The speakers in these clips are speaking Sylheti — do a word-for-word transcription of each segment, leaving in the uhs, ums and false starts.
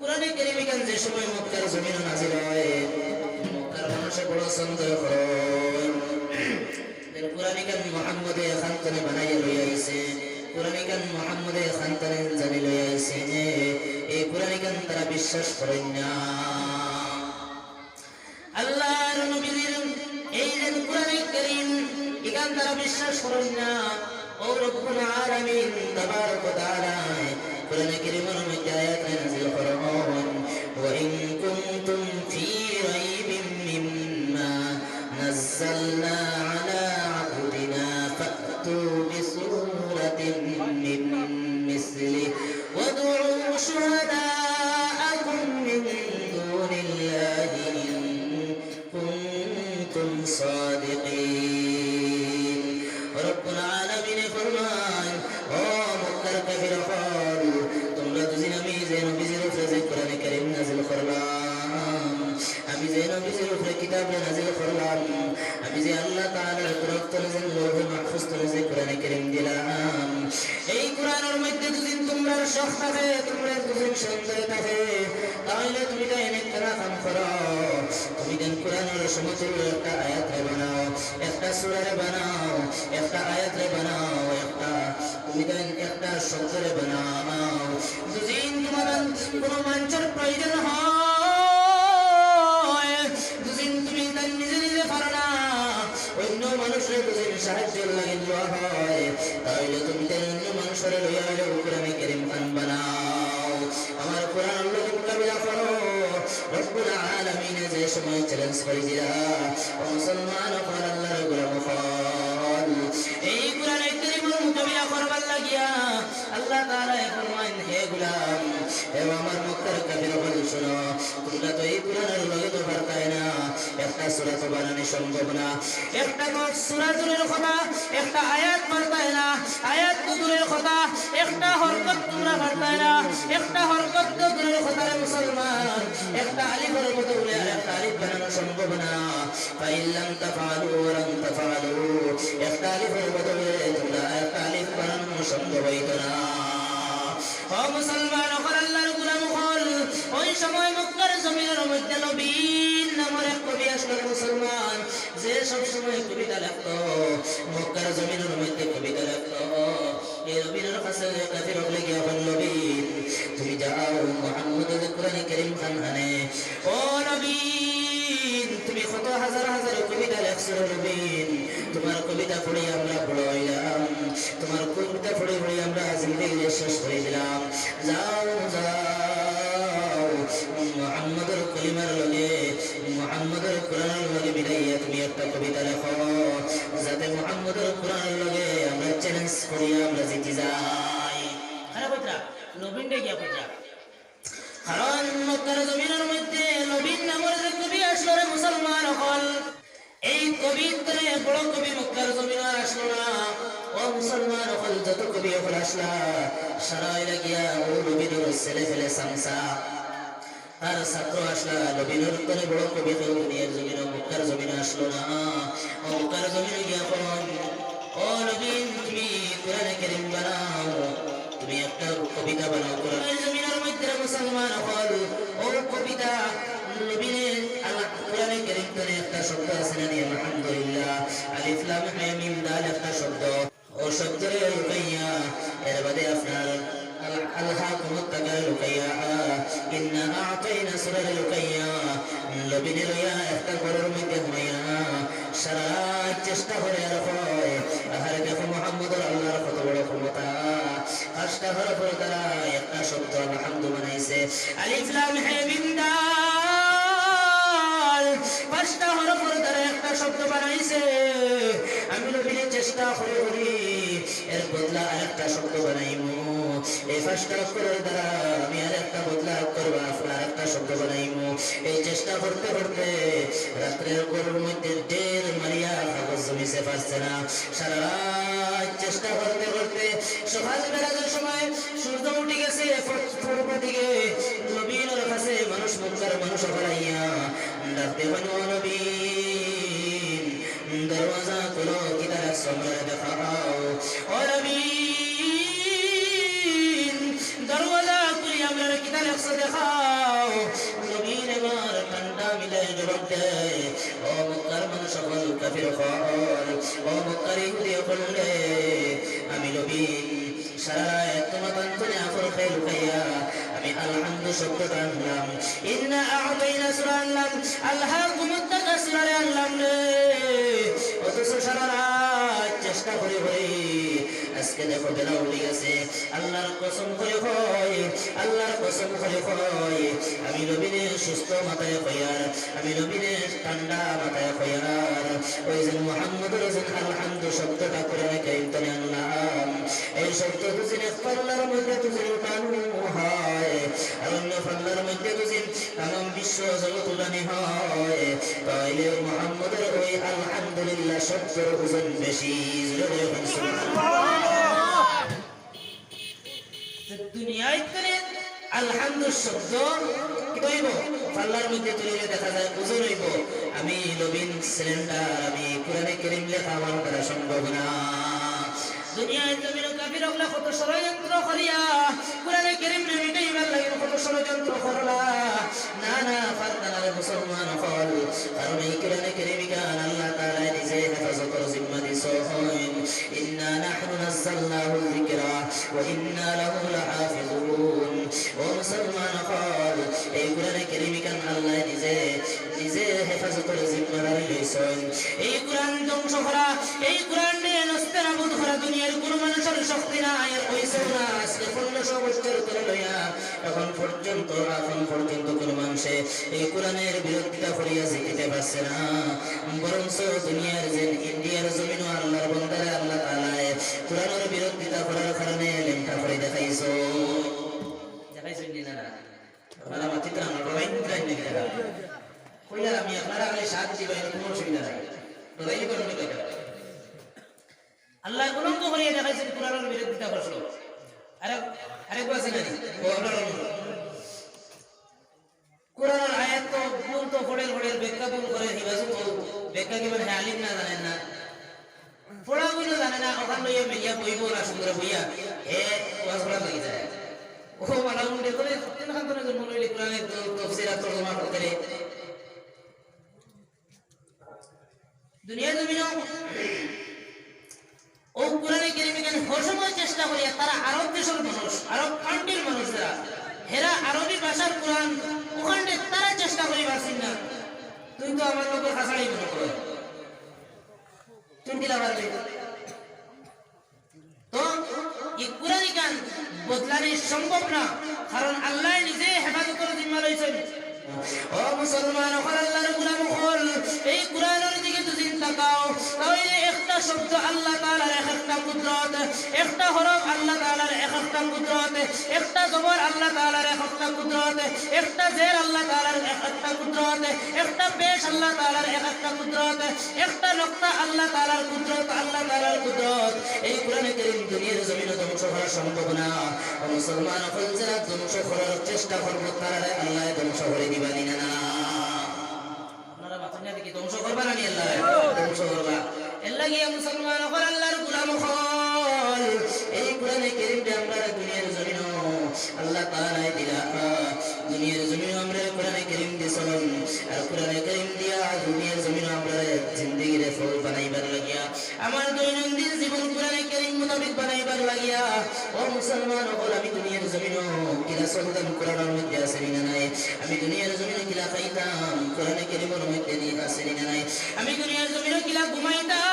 কোরআনে কারীম ইখান যে সময় মক্কার জমিনো নাজিল অয়, মক্কার মানুষে বড় সন্দেহ করইন। কোরআন ইখান মুহাম্মদে এখান তনে বানাইয়া লইয়া আইছে, কোরআন ইখান মুহাম্মদে এখান তনে জানি লইয়া আইছে, এই কোরআন ইখান তারা বিশ্বাস করইন না। আল্লাহর নবীজির এই যে কোরআনে কারীম, ইখান তারা বিশ্বাস করইন না। ও রব্বুল আলামিন তাবারক ওয়া তাআলা কোরআনে কারীমর মধ্যে আয়াত নাজিল করইন, "ওয়া ইন কুনতুম ফি রাইবিম মিম্মা নাযালনা আলা আবদিনা ফাতু বিসূরাতিম মিন মিসলিহি ওয়াদউ শুহাদাআকুম মিন দুনিল্লাহি ইন কুনতুম সাদিকিন।" রব্বুল আলামিনে ফরমাইন, "ও মক্কার কাফির অকল, তুমরা দুইজন আমি যে নবীজির উপরে যে কোরআনে কারীম নাজিল করলাম, আমি যে নবীজির উপরে কিতাব নাজিল করলাম, আমি যে আল্লাহ তাআলার তরফ তনে যে লৌহে মাহফুজ তনে যে কোরআনে কারীম দিলাম, এই কোরআনর মধ্যে দুইজন তুমরার শক থাকে, তুমরার দুইজন সন্দেহ থাকে, তাইলে তুমি তাইন একখান কাম করো, তুমি তাইন কোরআনর সমতুল্য একটা আয়াতরে বানাও, একটা সূরারে বানাও, একটা আয়াতরে বানাও, একটা, তুমি তাইন একটা শব্দরে বানাও।" দুইজন তুমার কোনো মানুষর প্রয়োজন হয়, দুইজন তুমি তাইন নিজে নিজে পারো না, অন্য মানুষরে দুইজন সাহায্যর লাগি লওয়া হয়, তাইলে তুমি তাইন অন্য মানুষরে লইয়া অইলেও কোরআনে কারীম খান বানাও। আমার কোরআনর লগে মোকাবিলা করো। রব্বুল আলামিনে যে সময় চ্যালেঞ্জ করি দিলা, ও মুসলমান অকল, আল্লাহর গোলাম অকল, এই কোরআনে কারীমর মোকাবিলা করবার লাগিয়া আল্লাহ তাআলায় ফরমাইন, "হে গোলাম, হে আমার মক্কার কাফির অকল, শুনো, তুমরা তো এই কোরআনর লগে তো পারতায় না, একটা সূরা তো বানানি সম্ভব না, একটা তো সূরা দূরের কথা, একটা আয়াত পারতায় না, আয়াত তো দূরের কথা, একটা হরকত তুমরা পারতায় না, একটা হরকত তো দূরের কথা রে মুসলমান, একটা আলিফর বদলে আর একটা আলিফ বানানো সম্ভব না। ফাইন লাম তাফআলু ওয়া লান তাফআলু, একটা আলিফর বদলে তুমরা একটা আলিফ বানানো সম্ভব অইতো না।" ও মুসলমান অকল, আল্লাহর গোলাম অকল, ওই সময় মক্কার জমিনর মধ্যে লবিদ নামর এক কবি আছলো রে মুসলমান, যে সব সময় কবিতা লেখতো, মক্কার জমিনর মধ্যে কবিতা লেখতো। এই লবিদর কাছে কাফির অকলে গিয়া কইন, "লবিদ, তুমি যাও, মুহাম্মদে যে কোরআনে কারীম খান আনে।" ও লবিদ, তুমি কত হাজার হাজার কবিতা লেখছো রে লবিদ, তুমার কবিতা পড়ি আমরা বড় অইলাম, তুমার কবিতা পড়ি পড়ি আমরা জিন্দেগি শেষ করি দিলাম। যাও, যাও, মুহাম্মদর কলিমার লগে, মুহাম্মদর কোরআনর লগে মিলাইয়া তুমি একটা কবিতা লেখো, যাতে মুহাম্মদর কোরআনর লগে আমরা চ্যালেঞ্জ করিয়া আমরা জিতি যাই। খারাপ অইতরা, লবিদরে গিয়া কইতরা। কারণ মক্কার জমিনর মধ্যে লবিদ নামর যে কবি আছলো রে মুসলমান অকল, এই কবির তরে বড় কবি মক্কার জমিনো আর আছলো না। ও মুসলমান অকল, যত কবি অকল আছলা, সারা অইলা গিয়া ও লবিদর ছেলে ফেলে চামচা। তার ছাত্র আছলা, লবিদর তরে বড় কবি কেউ দুনিয়ার জমিনো, মক্কার জমিনো আছলো না। ও মক্কার জমিনো গিয়া কইন, "ও লবিদ, তুমি কোরআনে কারীম বানাও।" তুমি একটা কবিতা বানাও কোরআনের জমিনর মধ্যে রে মুসলমান অকল। ও কবিতা লবিদে আল্লাহ কোরআনে কারীম তনে একটা শব্দ আছে না নি? আলহামদুলিল্লাহ। আলিফ লাম হে মিম দাল একটা শব্দ। ও শব্দরে লুকাইয়া, এর বাদে আপনার আল-, আলহাকুমুত তাকাসুর লুকাইয়া, ইন্না আ'তাইনা সূরারে লুকাইয়া, লবিদে লইয়া একটা ঘরর মধ্যে ঘুমাইয়া, সারা রাইত চেষ্টা করে আর কয়, আহারে দেখো মুহাম্মদর আল্লাহর কত বড় ক্ষমতা। পাঁচটা হরফর দ্বারা একটা শব্দ আলহামদু বানাইছে। আলিফ লাম হে মিম দাল। পাঁচটা হরফর দ্বারা একটা শব্দ বানাইছে। আমি লবিদে চেষ্টা করি করি এর বদলা আরেকটা শব্দ বানাইমু। এই পাঁচটা অক্ষরর দ্বারা আমি আরেকটা বদলা অক্ষর বা আরেকটা শব্দ বানাইমু। এই চেষ্টা করতে করতে রাত্রের ঘরর মধ্যে ঢের মারিয়া কাগজ জমিছে, পারছে না। সারা রাইত চেষ্টা করতে করতে সকাল বেলা যে সময় সূর্য উঠি গেছে পূ-, পূর্ব দিকে, লবিদর কাছে মানুষ, মক্কার মানুষ অকল আইয়া ডাক দিয়া কইন, "ও লবিদ, দরওয়াজা খুলো, কিতা লেখছো আমরারে দেখাও। ও লবিদ, দরওয়াজা খুলি, আমরারে কিতা লেখছো দেখাও।" ও মক্কার মানুষ অকল, কাফির অকল, ও মক্কার ইহুদি অকল রে, আমি নবীন সারা রাইত তুমাতান তনে আফর খাই লুকাইয়া আমি আলহামদু শব্দটা আনলাম, ইন্না আ'তাইনা সূরা আনলাম, আলহাকুমুত তাকাসুর আনলাম রে। অথচ সারা রাইত চেষ্টা করি করি আজকে দেখো বেলা উঠি গেছে। আল্লাহর কসম করি কই, আল্লাহর কসম করি কই, আমি নবীনে সুস্থ মাথায় কইয়ার, আমি নবীনে ঠান্ডা মাথায় কইয়ার, ওই যে মুহাম্মদর যে আলহামদু শব্দটা কোরআনে কারীম তনে আনলাম, এই শব্দ দুজিন এক পাল্লার মধ্যে দুজিন উঠানো হয়, আর অন্য পাল্লার মধ্যে দুজিন তামাম বিশ্ব জগত উঠানি হয়, তাইলে মুহাম্মদর ওই আলহামদুলিল্লাহ শব্দর ওজন বেশি। জোরে বলুন সুবহানাল্লাহ। তো দুনিয়ার ভিতরে আলহামদুর শব্দ কিতা অইবো? পাল্লার মধ্যে তুলিলে দেখা যায় ওজন অইবো। আমি নবীন সিলিন্ডার, আমি কোরআনে কারীম লেখা আমার দ্বারা সম্ভব না। দুনিয়ার জমিনো কাফির অকলে কত ষড়যন্ত্র করিয়া কোরআনে কারীমরে মিটাইবার লাগি কত ষড়যন্ত্র করলা। না, না, পারতা না রে মুসলমান অকল। কারণ এই কোরআনে কারীম ইখান আল্লাহ তাআলায় নিজে হেফাজতর জিম্মা দিছইন। ইন্না নাহনু নাজ্জালনাযু যিকরা ওয়া ইন্না লাহু লাহাফিজুন। ও মুসলমান অকল, এই কোরআনে কারীম ইখান আল্লায় নিজে, নিজে হেফাজতর জিম্মাদারি লইছইন। এই কোরআন ধ্বংস করা, এই কোরআনরে নস্তানাবুদ করা দুনিয়ার কুনু মানুষর শক্তি নাই, আর অইছেও না। আজকে পনেরোশো বছর ধরি লইয়া এখন পর্যন্ত, এখন পর্যন্ত কুনু মানষে এই কোরআনর বিরোধিতা করিয়া জিকিতে পারছে না। বরঞ্চ দুনিয়ার যেন ইন্ডিয়ার জমিনো আল্লাহর বন্দারে আল্লাহ তাআলায় কোরআনর বিরোধিতা করার কারণে লেংটা করি দেখাইছইন। দেখাইছইন নি না? না। আপনারা মাতিত না, ডরাইন, ডরাইন নি না? কইলাম আমি, আপনারা খালি সাথ দিবা, এর কুনু অসুবিধা নাই। ডরাইন নি না? আল্লায় উলঙ্গ করিয়া দেখাইছইন কোরআনর বিরোধিতা করছইন। আরে, আরেকবার আছে না নি? ও, আপনারা কোরআনর আয়াত তো ভুল তো পড়ের পড়ের, ব্যাখ্যা ভুল করে, হিবাজু তো ব্যাখ্যা কি মানে আলিম না জানেন না? পড়াগুলো জানে না, ওখান লইয়া মিলিয়া বইবো না সুন্দর বইয়া, হে ওয়াজ করা লাগি যায়। ও মালা মুন্ডে করে তিন খান ধরে জন্ম লইলে কোরআনের ত-, তফসির আর তর্জমা করতে রে। দুনিয়ার জমিনো ও কোরআনে কারীম ইখান হর সময় চেষ্টা করিয়া তারা আরব দেশর মানুষ, আরব কান্ট্রির মানুষ যারা, হেরা আরবি ভাষার কোরআন ওখানে তারা চেষ্টা করি পারছইন না। তুই তো আমার লোকের কাছাড়ি মনে করে। তুই কিলা পারবি? তো ই কোরআন ইখান বদলানি সম্ভব না, কারণ আল্লায় নিজে হেফাজতর জিম্মা লইছইন। ও মুসলমান অকল, আল্লাহর গোলাম অকল, এই কোরআনর দিকে যদি তাকাও, তাইলে একটা শব্দ আল্লাহ তাআলার এক একটা কুদরত, একটা হরফ আল্লাহ তাআলার এক একটা কুদরত, একটা জবর আল্লাহ তাআলার এক একটা কুদরত, একটা জের আল্লাহ তাআলার এক একটা কুদরত, একটা পেশ আল্লাহ তাআলার এক একটা কুদরত, একটা নক্তা আল্লাহ তাআলার কুদরত, আল্লাহ তাআলার কুদরত। এই কোরআনে কারীম দুনিয়ার জমিনো ধ্বংস করা সম্ভব না। ও মুসলমান অকল, যারা ধ্বংস করার চেষ্টা করবো, তারারে আল্লায় ধ্বংস করি দিবা নি না? আপনারা বাঁচেন না দেখি, ধ্বংস করবা না নি আল্লায়? ধ্বংস করবা। এর লাগিয়া মুসলমান অকল, আল্লাহর গোলাম অকল, এই কোরআনে কারীমরে আমরা দুনিয়ার জমিনো আল্লাহ তাআলায় দিলা। দুনিয়ার জমিনো আমরা কোরআনে কারীম দিছইন, আর কোরআনে কারীম দিয়া দুনিয়ার জমিনো আমরা জিন্দেগিরে সফল বানাইবার লাগিয়া, আমার দৈনন্দিন জীবন কোরআনে কারীম মোতাবেক বানাইবার লাগিয়া। ও মুসলমান অকল, আমি দুনিয়ার জমিনো কিলা চলতাম, কোরআনর মধ্যে আছে নি না নাই? আমি দুনিয়ার জমিনো কিলা খাইতাম, কোরআনে কারীমর মধ্যে নি আছে নি না নাই? আমি দুনিয়ার জমিনো কিলা ঘুমাইতাম,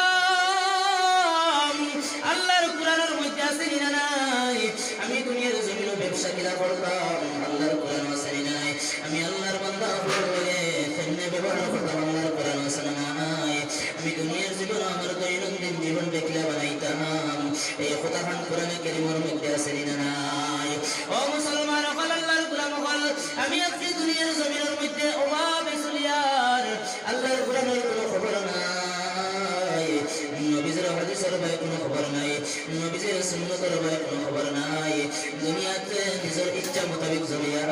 আল্লাহর কোরআনর মধ্যে আছে নি না নাই? আমি দুনিয়ার জমিনো ব্যবসা কিলা করতাম, আল্লাহর কোরআনো আছে নি না নাই? আমি আল্লাহর বান্দা অকলর লগে কেমনে ব্যবহার করতাম, আল্লাহর কোরআনো আছে না নাই? আমি দুনিয়ার জীবন, আমার দৈনন্দিন জীবন কিলা বানাইতাম, এই কথাখান কোরআনে কারীমর মধ্যে আছে নি না নাই? ও মুসলমান অকল, আল্লাহর গোলাম অকল, আমি আপনে দুনিয়ার জমিনর মধ্যে অভাবে চলিয়ার, আল্লাহর কোরআনর কুনু খবর নাই, নবীজির হাদিসর বায় কুনু খবর নাই, নবীজির সুন্নতর বায় কুনু খবর নাই। দুনিয়াতে নিজর ইচ্ছা মোতাবেক চলিয়ার।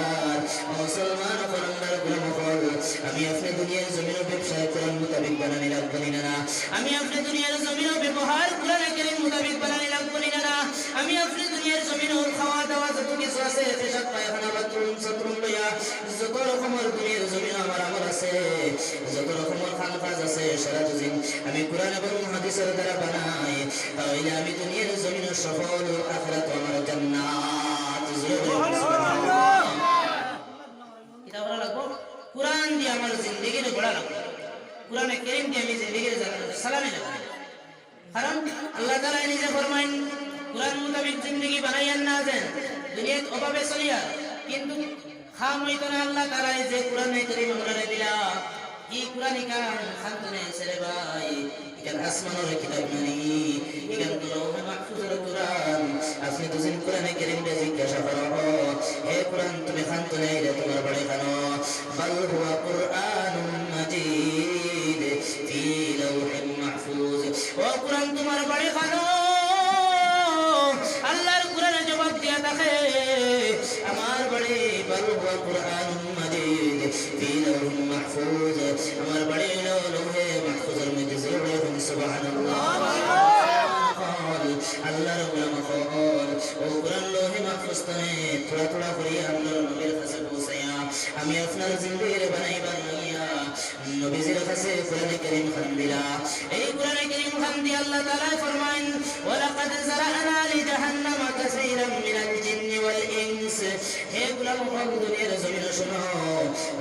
ও মুসলমান অকল, আল্লাহর গোলাম অকল, আমি আপনে দুনিয়ার জমিনো ব্যবসায় কোরআন মোতাবেক বানানি লাগবো নি না? আমি আপনে দুনিয়ার জমিনো ব্যবহার কোরআনে কারীম মোতাবেক বানানি লাগবো নি না? আমি আপনে দুনিয়ার জমিনো খাওয়া দাওয়া যত কিছু আছে, পেশাব পায়খানা, বাথরুম সাথরুম লইয়া যত রকমর দুনিয়ার জমিনো আমার আমল আছে, সারা দুদিন আমি কোরআন এবং হাদিসের দ্বারা বানাই, তাহলে আমি দুনিয়ার জমিনও সফল, আখিরাতও আমার জান্নাত। জোরে বলুন সুবহানাল্লাহ। কিতা করা লাগবো? কোরআন দিয়া আমার জিন্দেগিরে গড়া লাগবো। কোরআনে কারীম দিয়া আমি জিন্দেগিরে চালানি লাগবো। কারণ আল্লাহ তাআলা নিজে ফরমাইন, কোরআন মোতাবেক জিন্দেগি বানাইয়ার না যেন দুনিয়াত অভাবে চলিয়ার, কিন্তু কাম অইতো না। আল্লাহ তাআলায় যে কোরআনে কারীম আমরারে দিলা, ই কোরআন ইখান কান থনে আইছে রে ভাই, ইখান আসমানর কিতাব নানি, ইখান তো লৌহে মাহফুজর কোরআন। আপনে দুদিন কোরআনে কারীমরে জিজ্ঞাসা করো, হে কোরআন, তুমি কান থনে আইলে, তুমার বাড়ি কানো? বাল হুয়া কুরআনুম মাজিদ ফি লাউহিম মাহফুজ। ও কোরআন, তুমার বাড়ি কানো? আল্লাহর কোরআনে জবাব দিয়া থাকে, আমার বাড়ি বাল হুয়া কুরআনুম মাজিদ ফি লাউহিম মাহফুজ, আমার বাড়ি অইলো লৌহে মাহফুজর মধ্যে। জোরে বলুন সুবহানাল্লাহ। আল্লাহর গোলাম অকল, ও কোরআন লৌহে মাহফুজ থনে থুড়া থুড়া করিয়া আল্লাহর নবীর কাছে পৌঁছাইয়া আমি আপনার জিন্দেগিরে বানাইবার লাগিয়া নবীজির কাছে কোরআনে কারীম খান দিলা। এই কোরআনে কারীম খান দিয়া আল্লাহ তাআলায় ফরমাইন, "ওয়ালাকাদ যারা'না লিজাহান্নামা কাসীরাম মিনাল জিন্নি ওয়াল ইনস।" হে গোলাম অকল, দুনিয়ার জমিনো শুনো,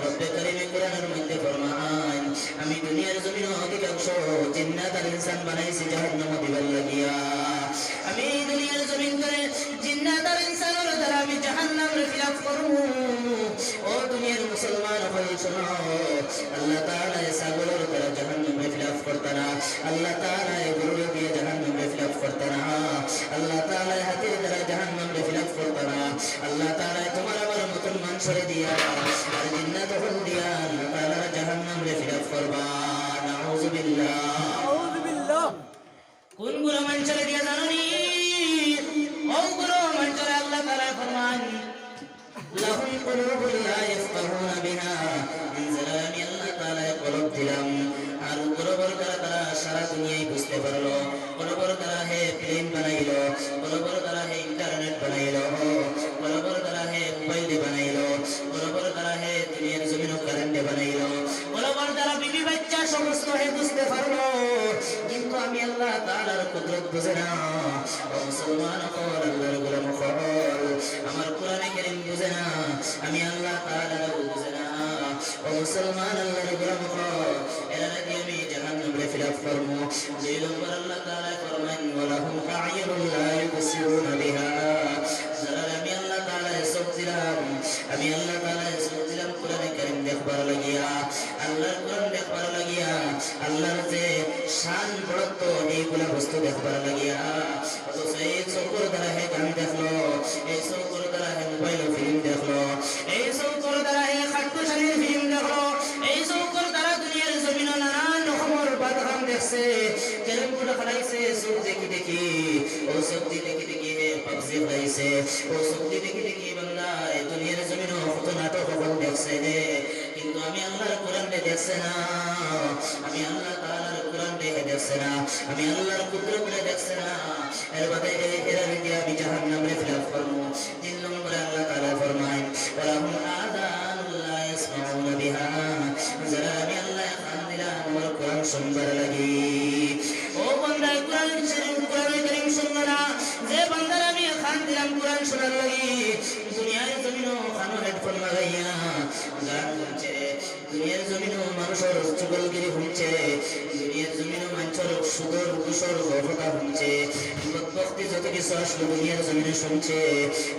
রব্বে কারীমে কোরআনের মধ্যে ফরমাইন, আমি দুনিয়ার জমিনো অধিকাংশ জিন্নাত আর ইনসান বানাইছি জাহান্নামো দিবার লাগিয়া। আমি দুনিয়ার জমিন করে জিন্নাত আর ইনসানর দ্বারা আমি জাহান্নামরে fill up করমু। ও দুনিয়ার মুসলমান অকল শুনো, আল্লাহ তাআলায় ছাগলর দ্বারা জাহান্নামরে fill up করতা না, আল্লাহ তাআলায় গরুরে দিয়া জাহান্নামরে fill up করতা না, আল্লাহ তাআলায় হাতির দ্বারা জাহান্নামরে fill up করতা না, আল্লাহ তাআলায় তুমার আমার মতন মানষরে দিয়া আর জিন্নাত অকল দিয়া আল্লাহ তাআলার জাহান্নামরে fill up করবা। নাউজুবিল্লাহ। নাউজুবিল্লাহ। কোন গুলা মানষরে দিয়া জানো নি? অউ গুলা মানষরে আল্লাহ তাআলায় ফরমাইন, "লাহুম কুলুবুন লা ইয়াফকাহুনা বিহা।" যারারে আমি আল্লাহ তাআলায় কলব দিলাম, আর কলবর দ্বারা তারা সারা দুনিয়াই বুঝতে পারলো, কলবর দ্বারা হে plane বানাইলো, কলবর দ্বারা হে internet বানাইলো, কলবর দ্বারা হে mobile বানাইলো, কলবর দ্বারা হে দুনিয়ার জমিনো current বানাইলো, কলবর দ্বারা বিবি বাচ্চা সমস্ত হে বুঝতে পারলো, কিন্তু আমি আল্লাহ তাআলার কুদরত বুঝে না। ও মুসলমান অকল, আল্লাহর গোলাম অকল, আমার কোরআনে কারীম বুঝে না, আমি আল্লাহ তাআলারেও বুঝে না। ও মুসলমান, আল্লাহর গোলাম অকল, এরারে দিয়া আমি জাহান্নামরে fill up করমু। দুই নম্বর আল্লাহ তাআলায় ফরমাইন, "ওয়ালাহুম আ'ইউনুন লা ইউবসিরুনা বিহা।" যারারে আমি আল্লাহ তাআলায় চোখ দিলাম, আমি আল্লাহ তাআলায় চোখ দিলাম কোরআনে কারীম দেখবার লাগিয়া, আল্লাহর কোরআন দেখবার লাগিয়া, আল্লাহর যে শান বড়ত্ব এইগুলা বস্তু দেখবার লাগিয়া। অথচ এই চোখর দ্বারা হে গান দেখলো, এই চোখর দ্বারা হে mobile film দেখলো, এই চোখর দ্বারা হে কাট্টুশালির film দেখলো, এই চোখর দ্বারা দুনিয়ার জমিনো নানান রকমর বাদ কাম দেখছে, কেরম বোর্ড খেলাইছে চোখ দেখি দেখি, অউ চোখ দি দেখি দেখি হে PUBG খেলাইছে, অউ চোখ দি দেখি দেখি বান্দা এই দুনিয়ার জমিনো কত নাটক অকল দেখছে হে, কিন্তু আমি আল্লাহর কোরআনরে দেখছে না, আমি আল্লাহ তাআলার কোরআনরে হে দেখছে না, আমি আল্লাহর কুদরতরে দেখছে না। এর বাদে এ-, এরারে দিয়া আমি জাহান্নামরে fill up করমু। তিন নম্বরে আল্লাহ তাআলায় ফরমাইন, "ওয়ালাহুম আযানুন লা ইয়াসমাউনা বিহা।" যারারে আমি আল্লাহ কান দিলাম আমার কোরআন শুনবার লাগি। ও বান্দায় কোরআন শরীফ, কোরআনে কারীম শুনলো না, যে বান্দারে আমি কান দিলাম কোরআন শুনার লাগি, দুনিয়ার জমিনো কানো headphone লাগাইয়া গান শুনছে, দুনিয়ার জমিনো মানুষর চুগলগিরি হুনছে, দুনিয়ার জমিনো মানষর সুদর ঘুষর গল্প হুনছে, বদবখতি যত কিছু আসলো দুনিয়ার জমিনো হুনছে,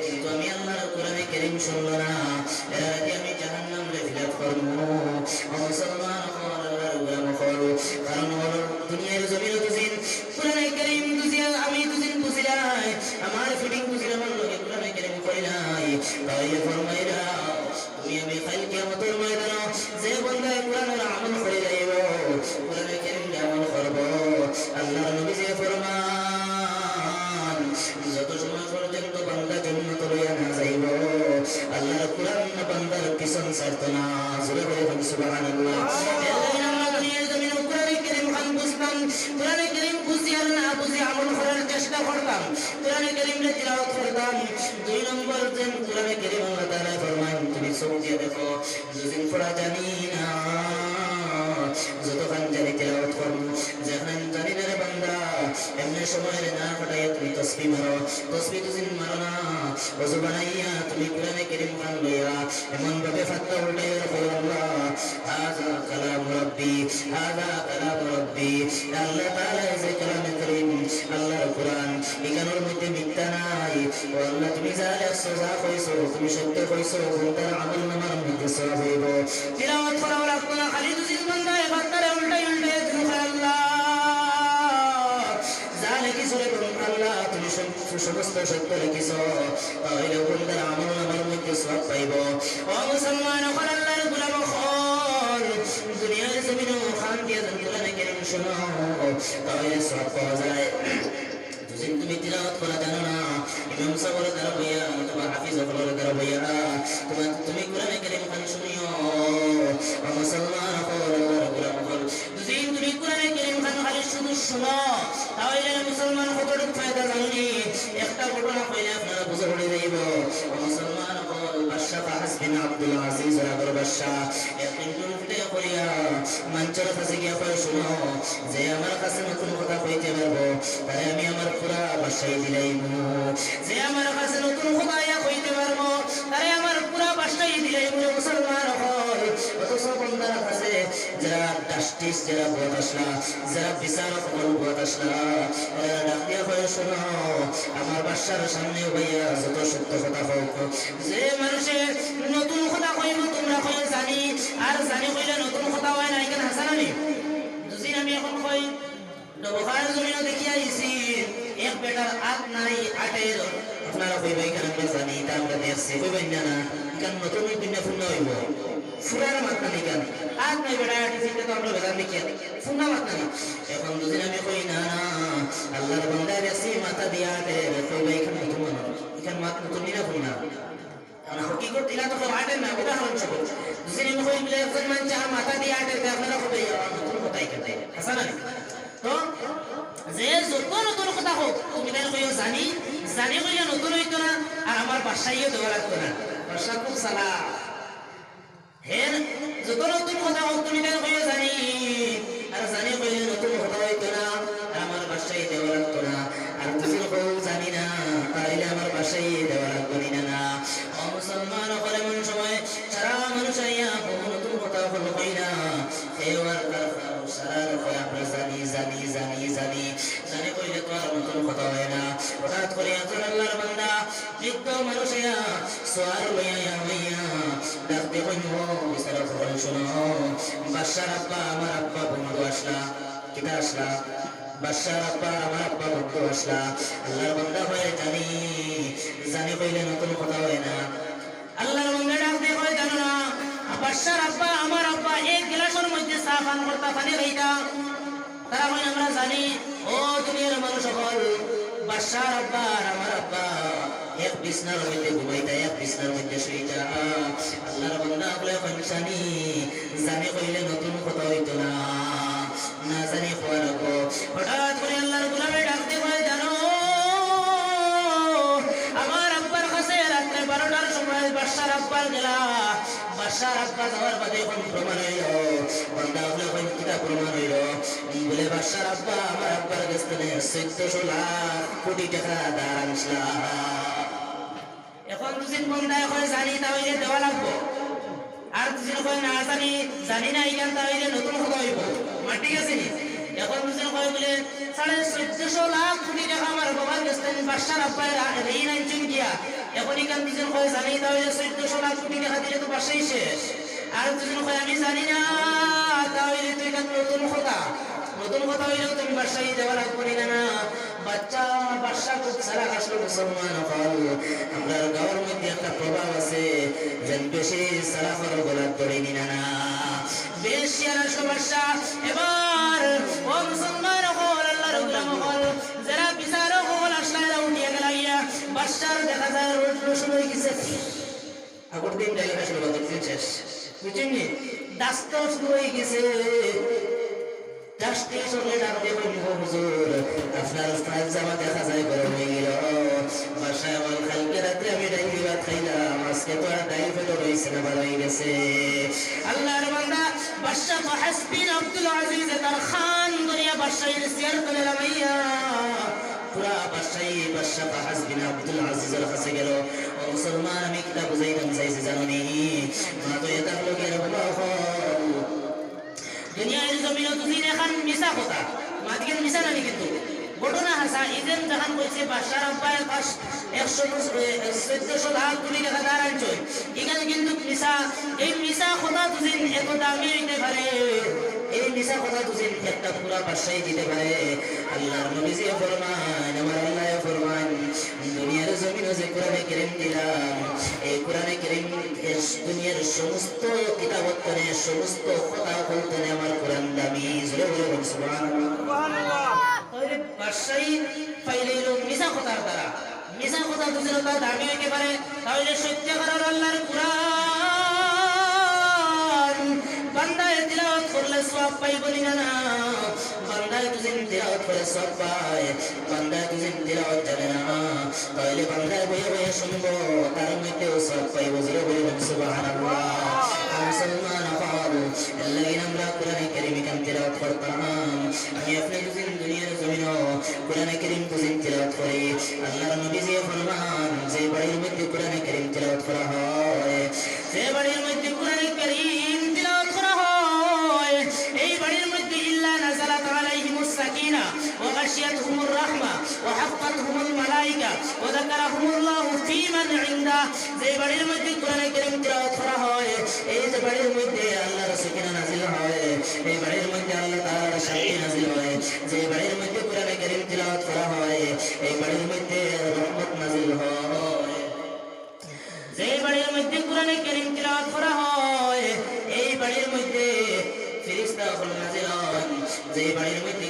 কিন্তু আমি আল্লাহর কোরআনে কারীম শুনলো না। এরারে দিয়া আমি জাহান্নামরে fill up করমু। ও মুসলমান অকল, আল্লাহর গোলাম অকল, কারণ অইলো দুনিয়ার জমিনো দুদিন কোরআনে কারীম দুদিন আমি দুদিন বুঝিলাই, আমার fitting বুঝিলাই, আমার লগে কোরআনে কারীম করিলাই, তাইলে ফরমাইরা তুমি আমি কাইল কিয়ামতর ময়দানো যে বান্দায় কোরআনর আমল করি যাইবো, কোরআনে কারীমরে আমল করবো, আল্লাহর নবীজিয়ে ফরমান, যত সময় পর্যন্ত বান্দা জন্নত লইয়া না যাইবো, আল্লাহর কোরআন বান্দার পিছন ছাড়তো না। জোরে বলুন সুবহানাল্লাহ। এর লাগি আমরা দুনিয়ার জমিনো কোরআনে কারীম খান বুঝতাম, কোরআনে কারীম বুঝি আর না বুঝি আমল করার চেষ্টা করতাম। কোরআনে কারীমরে তিলাওয়াত করতাম। দুই নম্বর যেন কোরআনে কারীম আল্লাহ তাআলায় ফরমাইন, তুমি চোখ দিয়া দেখো, দুদিন পড়া জানি না, যতখান জানি তিলাওয়াত করমু, যেখান জানি না রে বান্দা, এমনে সময় রে না কাটাইয়া তুমি তসবি মারো। তসবি দুদিন মারো না, অজু বানাইয়া তুমি কোরআনে করিম খান লইয়া এমন ভাবে ফাত্তা উল্টাইয়া রাখো, আল্লাহ, হাযা কালামু রাব্বি, হাযা কালামু রাব্বি। আল্লাহ তাআলা এই যে কালামে করিম, আল্লাহর কোরআন, ইখানোর মধ্যে মিথ্যা নাই। ও আল্লাহ, তুমি যা লেখছো, যা কইছো, তুমি সত্য কইছো, বন্দার আমল নামার মধ্যে সওয়াব অইবো। তিলাওয়াত করাও লাগতো না, খালি দুদিন বন্দায় ফাত্তারে উল্টাই উল্টাই তুমি কয়, আল্লাহ, যা লেখিছো রে বন্ধু, আল্লাহ, তুমি সম-, সমস্ত সত্য লেখিছো, তাইলে বন্দার আমল নামার মধ্যে সওয়াব পাইবো। ও মুসলমান অকল, আল্লাহর গোলাম অকল, দুনিয়ার জমিনো খান দিয়া যদি কোরআনে কারীম শুনো, তাইলে সওয়াব পাওয়া যায়। যদি তুমি তিলাওয়াত করা জানো না, ইমাম সাহেবর দ্বারা বইয়া অথবা হাফিজ অকলর দ্বারা বইয়া তোমার, তুমি কোরআনে কারীম খান শুনিও। ও মুসলমান অকল, আল্লাহর গোলাম অকল, যদি তুমি কোরআনে কারীম খান খালি শুধু শুনো, তাইলে মুসলমান কতটুক ফায়দা জাননি? একটা ঘটনা কইলে আপনারা বুঝা পড়ি যাইবো। ও মুসলমান অকল, বাদশা ফাহাদ বিন আব্দুল আজিজ, রাগর বাদশা, একদিন টুনটুনে করিয়া মানষর কাছে গিয়া কয়, শুনো, যে আমার কাছে নতুন কথা কইতে পারবো, তারে আমি আমার পুরা বাদশাই দিলাইমু। যে আমার কাছে নতুন কথা আইয়া কইতে পারবো, তারে আমার পুরা বাদশাই দিলাইমু রে মুসলমান অকল। অথচ বন্দার কাছে যারা জাস্টিস, যারা বউত আছলা, যারা বিচারক অকল বউত আছলা, এরা ডাক দিয়া কয়, শুনো, আমার বাদশার সামনে বইয়া যত সত্য কথা কউক, যে মানষে নতুন কথা কইবো, তোমরা কইও জানি, আর জানি কইলে নতুন কথা অয় না, ইখান হাছা না নি? দুদিন আমি অখন কই, ডবকার জমিনো দেখিয়া আইছি, এক বেটার আত নাই, আটের। আপনারা কইবা, ইখান আমরা জানি, ইটা আমরা দেখছি, কইবা না, না, ইখান নতুন অইবো না পুরানা অইবো? পুরানা মাত না নি ইখান? আত নাই বেটার আটে, ইটা তো আমরা বেজান দেখিয়া, পুরানা মাত না নি? অখন দুদিন আমি কই, না, না, আল্লাহর বান্দা দেখছি মাথা দিয়া আটের, কইবা, ইখান নতুন মাত, ইখান মাত নতুন নি না পুরানা? কারণ হকিকত ইলা তো কেউ আটের না, উদাহরণ স্বরূপ। যদি আমি কই বলে একজন মানষে আর মাথা দিয়া আটের, তে আপনারা কইবা, ইয়া, নতুন কথা ইখান। হাছা না নি? তো, যে যত নতুন কথা কউক, তুমি তাইন কইও জানি, জানি কইলে নতুন অইতো না, আর আমার বাদশাইও দেওয়া লাগতো না। বাদশা খুব চালাক। হে, যত নতুন কথা কউক, তুমি তাইন কইও জানি, আর জানি কইলে নতুন কথা অইতো না, আর আমার বাদশাই দেওয়া লাগতো না। আর তুমি কও জানি না, তাইলে আমার বাদশাই দেওয়া লাগতো নি না, না? ও মুসলমান অকল, এমন সময় সারা মানুষ আইয়া বহু নতুন কথা অকল কইরা, এ ওয়ার তার সারা কয়, আমরা জানি, জানি, জানি, জানি, জানি কইলে তো আর নতুন কথা অয় না। হঠাৎ করি একজন আল্লাহর বান্দা, বৃদ্ধ মানুষ আইয়া, সোয়ার লইয়া আইয়া, ডাক দিয়া কইন, ও বিচারক অকল, শুনো, বাদশার আব্বা, আমার আব্বা বন্ধু আছলা, কিতা আছলা? বাদশার আব্বা আর আমার আব্বা বন্ধু আছলা। আল্লাহর বান্দা কয়, জানি, জানি কইলে নতুন কথা অয় না। আল্লাহর বান্দা ডাক দিয়া কয়, জানো না, বাদশার আব্বা, আমার আব্বা এক গিলাসর মধ্যে চা পান করতা, পানি খাইতা। তারা কইন, আমরা জানি। ও দুনিয়ার মানুষ অকল, বাদশার আব্বা আর আমার আব্বা এক বিছনার মধ্যে ঘুমাইতা, এক বিছনার মধ্যে শুইতা। আল্লাহর বান্দা অকলে কইন, জানি, জানি কইলে নতুন কথা অইতো না, না জানি কওয়া লাগবো। হঠাৎ করি আল্লাহর গোলামে ডাক দিয়া কয়, জানো, আমার আব্বার কাছে রাত্রে বারোটার সময় বাদশার আব্বার গেলা, বাদশার আব্বা যাওয়ার বাদে অখন প্রমাণ অইলো। বান্দা অকলে কইন, কিতা প্রমাণ অইলো? বলে, বাদশার আব্বা আমার আব্বার গেছ থনে চৌদ্দশো লাখ কোটি টেকা ধার আনছলা। অখন দুদিন বন্দায় কয় জানি, তা অইলে দেওয়া লাগবো। আর দুদিন কয় না জানি, জানি না, ইখান তা অইলে নতুন কথা অইবো। মাত ঠিক আছে নি? অখন দুদিন কয় বলে, সাড়ে চৌদ্দশো লাখ কোটি টেকা আমার বাবার গেছ থনে বাদশার আব্বায় রা-, ঋণ আনছইন গিয়া। অখন ইখান দুদিন কয় জানি, তা অইলে চৌদ্দশো লাখ কোটি টেকা দিলে তো বাদশাই শেষ। আর দুদিন কয় আমি জানি না, তা অইলে তো ইখান নতুন কথা। নতুন কথা অইলেও তুমি বাদশাই দেওয়া লাগবো নি না, না? বাচ্চা, বাদশা খুব চালাক আছলো মুসলমান অকল। আমরার গাঁওর মধ্যে একটা প্রবাদ আছে, যেন বেশি চালাকর গলাত ধরে নি না, না। বেশ হুঁশিয়ার আছলো বাদশা। এবার ও মুসলমান অকল, আল্লাহর গোলাম অকল, যারা বিচারক অকল আছলা, এরা উঠিয়া গেলা গিয়া। বাদশার দেখা যায় রোদ রোশন অই গেছে। আগর দিন ডাইল খাইছিল, বাদর দিন শেষ। বুঝছইন নি? দাস্ত শুরু অই গেছে। জাস্টিস অকলে ডাক দিয়া কইন, "ও হুজুর, আপনার উস্তাদ জামা দেখা যায় গরম অই গেল। বাদশা অকল, কালকে রাত্রে আমি ডাইল দি ভাত খাইলাম, আজকে তো আর ডাইল পেটো রইছে না, বার অই গেছে।" আল্লাহর বান্দা, বাদশা ফাহাদ বিন আব্দুল আজিজে তার খান ধরিয়া বাদশাইর চেয়ার তলে লামাইয়া পুরা বাদশাই বাদশা ফাহাদ বিন আব্দুল আজিজর কাছে গেল। ও মুসলমান, আমি কিতা বুঝাইতাম চাইছি জানো নি? মা তো এটা হলো কি আর বাবা হল। দুনিয়ার জমিনো দুদিন এখান মিছা কথা, মাতিকেন মিছা নানি কিন্তু ঘটনা হাছা। ইদেন যেখান কইছে বাদশার আব্বায় পাঁচ, একশো, এ, চোদ্দশো লাখ কোটি টাকা ধার আনছইন, ইখান কিন্তু মিছা। এই মিছা কথা দুদিন এত দামি হইতে পারে, এই মিছা কথা দুদিন একটা পুরা বাদশাই দিতে পারে। আল্লাহর নবীজি ফরমাইন, আমার আল্লাহ ফরমাইন, দুনিয়ার জমিনো যে কোরআনে করিম দিলাম, এই কোরআনে করিম এর দুনিয়ার সমস্ত কিতাবত তনে, সমস্ত কথা বলতে আমার কোরআন দামি। জোরে বলে বলুন, সুবহানাল্লাহ। তাহলে বাদশাই পাইলে হইল মিছা কথার দ্বারা। মিছা কথা দুদিন তো দামি হইতে পারে, তাহলে সত্যিকার আল্লাহর কোরআন বান্দায় তিলাওয়াত করলে সওয়াব পাইব নি না? না, বান্দায় দুদিন তিলাওয়াত করে সওয়াব পায়, বান্দায় দুদিন তিলাওয়াত জানে না, তাহলে বান্দায় বইয়া বইয়া শুনবো, তার মধ্যেও সওয়াব পাইব। জোরে বলুন, সুবহানাল্লাহ। আর মুসলমান অকল, এর লাগি আমরা কোরআনে কারীম ইখান তিলাওয়াত করতাম। আমি আপনি দুদিন দুনিয়ার জমিনো কোরআনে কারীম দুদিন তিলাওয়াত করি। আল্লাহর নবীজি ফরমান, যে বাড়ির মধ্যে কোরআনে কারীম তিলাওয়াত করা হয়, যে বাড়ির মধ্যে কোরআনে কারীম তিলাওয়াত করা হয়, এই বাড়ির মধ্যে ইল্লা নাযালাত আলাইহিমুস সাকিনা ওয়া গাশিয়াতহুমুর রাহমা ওয়া হাফফাতহুমুল মালাইকা ওয়া যাকারাহুমুল্লাহু ফীমান ইনদা। যে বাড়ির মধ্যে কোরআনে কারীম তিলাওয়াত করা হয়, এই যে বাড়ির মধ্যে আল্লাহর সাকিনা নাজিল হয়, এই বাড়ির মধ্যে আল্লাহ তাআলার শান্তি নাজিল হয়। যে বাড়ির মধ্যে কোরআনে কারীম তিলাওয়াত করা হয়, এই বাড়ির মধ্যে রহমত নাজিল হয়। যে বাড়ির মধ্যে কোরআনে কারীম তিলাওয়াত করা হয়, এই বাড়ির মধ্যে ফেরেশতা অকল নাজিল হন। যে বাড়ির মধ্যে